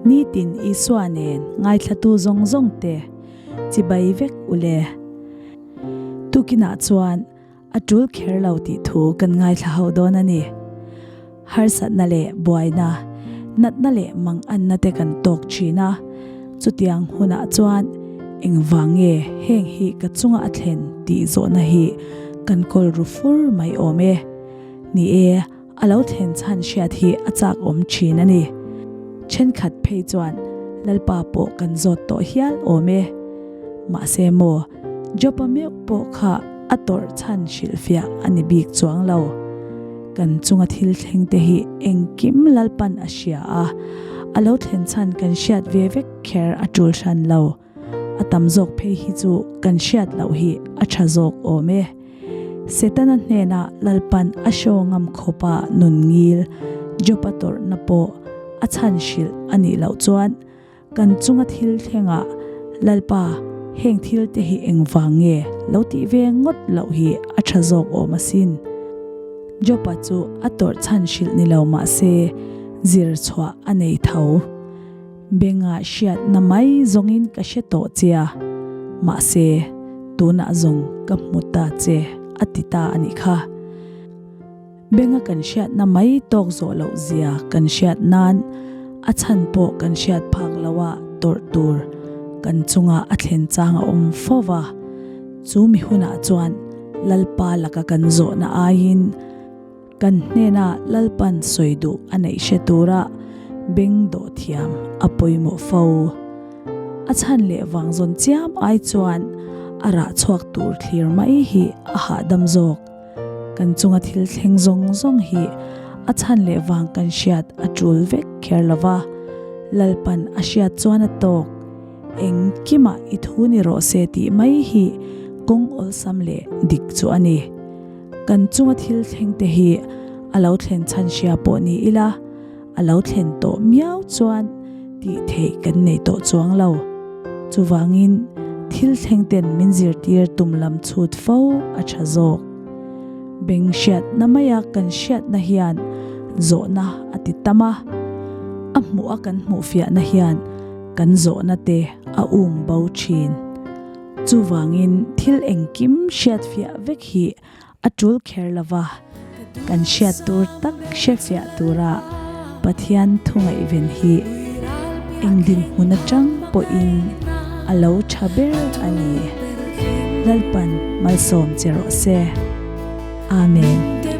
Nitin Isua nen ngaithlatu zawng zawng te chibai vek u le. Tukinah chuan a tul kher lo tih thu kan ngaithla ho dawn a ni. Harsatna leh buaina, natna leh manganna te kan tawk thin a, chutiang hunah chuan engvang nge heng hi ka chunga a thlen tih zawhna hi kan kawl ru fur mai awm e. Ni e, a lo thlen chhan hriat hi a chak awm thin a ni. Thenkhat phei chuan Lalpa pawh kan zawt tawh hial awm e. Mahse maw, Jopa meuh pawh kha a tawrh chhan hrilhfiah a ni bik chuang lo. Kan chunga thil thleng te hi engkim Lalpan a hria a, a lo thlen chhan kan hriat ve vek kher a tul hran lo. A tam zawk phei hi chu kan hriat loh hi a tha zawk awm e. Setana hnenah Lalpan a show ngam khawpa nun ngil Jopa tawrhna pawh a chhan hrilh a nih loh chuan Kan chunga thil thlengah Lalpa, heng thil te hi engvang nge lo tih ve ngawt loh hi a tha zawk awm asin. Jopa chu a tawrh chhan hrilh ni lo mah se zir chhuah a nei tho. Benga hriatna mai zawngin ka hre tawh che a, mahse tunah zawng ka hmu ta che a ti ta a nih kha. Benga kan hriatna mai tawk zawh loh zia kan hriat nan a chhan pawh kan hriat phak lo a tawrh tur kan chunga a thlen chang a awm fo va. Chu mi hunah chuan Lalpa laka kan zawhna aiin kan hnena Lalpan sawi duh a neih hre tura beng dawh thiam a pawimawh fo. A chhan leh vang zawn chiam ai chuan a rah chhuak tur thlir mai hi a hahdam zawk. Kan chunga thil thleng zawng zawng hi a chhan leh vang kan hriat a tul vek kher lo va, Lalpan a hriat chuan a tawk. Engkimah i thu ni rawh se tih mai hi kawng awlsam leh dik chu a ni. Kan chunga thil thleng te hi a lo thlen chhan hria pawh ni ila, a lo thlen tawh miau chuan tih theih kan nei tawh chuang lo. Chuvangin thil thleng ten min zirtir tum lam chhut fo a tha zawk. Beng hriatna maia kan hriatna hian zawhna a ti tam a, a hmuh a kan hmuh fiahna hian kan zawhna te a um bo thin. Chuvangin thil engkim hriatfiah vek hi A tul kher lova, kan hriat tur tak hrefiah tura Pathian thu ngaihven hi eng dinhmun atang pawhin a lo tha ber a ni. Lalpan malsawm che rawh se. Amen.